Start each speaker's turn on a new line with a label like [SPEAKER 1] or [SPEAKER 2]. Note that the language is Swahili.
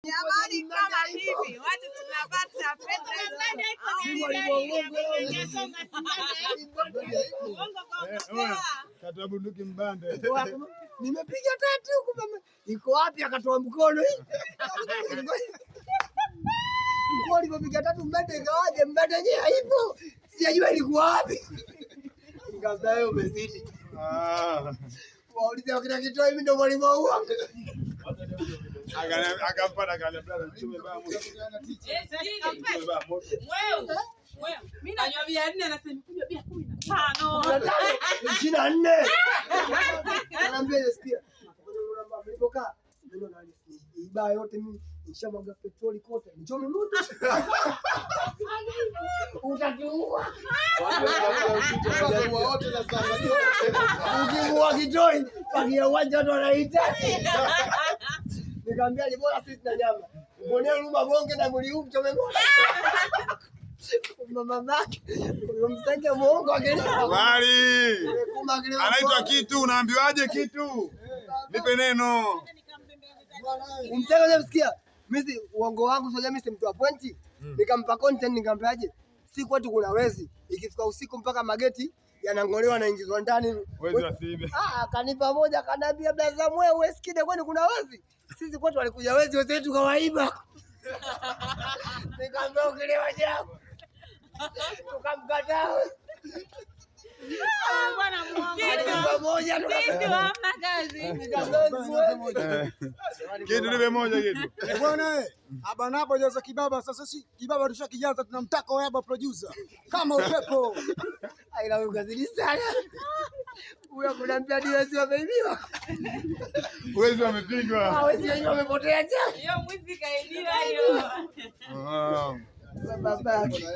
[SPEAKER 1] Jamani, kama hivi watu tunapata
[SPEAKER 2] Kata bunduki mbande.
[SPEAKER 3] Nimepiga tatu huku, iko wapi? Akatoa mkono mkono, alipopiga tatu mbande ikawaje? Mbande yenyewe haipo, sijajua ilikuwa wapi. Nikamwambia wewe umezidi.
[SPEAKER 2] Ah.
[SPEAKER 3] Waulize wakina Kitoi, mimi ndo mwalimu wa uongo.
[SPEAKER 2] Akampata akaambia brother, mchome baa moto. Mchome baa moto.
[SPEAKER 1] Mimi nanywa bia 4, anasema kunywa bia 15.
[SPEAKER 3] 24. Anaambia sikia. Nilipokaa ibaa yote mimi nishamwaga petroli kote, nichome moto. Utatuua. Ukimuua Kitoi, fagia uwanja watu wanahitaji. Nikamwambia ni bora sisi tuna nyama. Mbonee huruma bonge na mwili huu mchome moto. Mama yake umemsenge muongo akilea.
[SPEAKER 2] Wali.
[SPEAKER 3] Kuma akilea.
[SPEAKER 2] Anaitwa Kitu, unaambiwaje Kitu? Nipe neno.
[SPEAKER 3] Umsenge unamsikia? Mimi uongo wangu sio, mimi si mtu wa pointi. Nikampa content, nikamwambiaje? Si kwetu kuna wezi. Ikifika usiku mpaka mageti yanang'olewa na ingizwa ndani.
[SPEAKER 2] Wezi wasiibe.
[SPEAKER 3] Ah, akanipa moja akaniambia blaza mwewe sikide kwani kuna wezi? Sisi kwetu walikuja wezi, wezi wetu kawaiba. Nikamwambia ukilewa jambo. Tukamkataa.
[SPEAKER 1] Bwana muongo.
[SPEAKER 3] Alinipa moja
[SPEAKER 1] Kitu hamna kazi.
[SPEAKER 3] tukamkataa.
[SPEAKER 2] Kitu nipe moja Kitu.
[SPEAKER 4] Bwana eh, abanapo jaza kibaba sasa, si kibaba tushakijaza, tunamtaka wewe hapa producer kama upepo.
[SPEAKER 3] Ila ukazidi sana. Huyo kunambia ni wezi wameibiwa.
[SPEAKER 2] Wezi wamepigwa.
[SPEAKER 3] Ah, wezi wenyewe wamepotea cha.
[SPEAKER 1] Hiyo mwizi kaibiwa hiyo.
[SPEAKER 2] Ah.
[SPEAKER 3] Babake.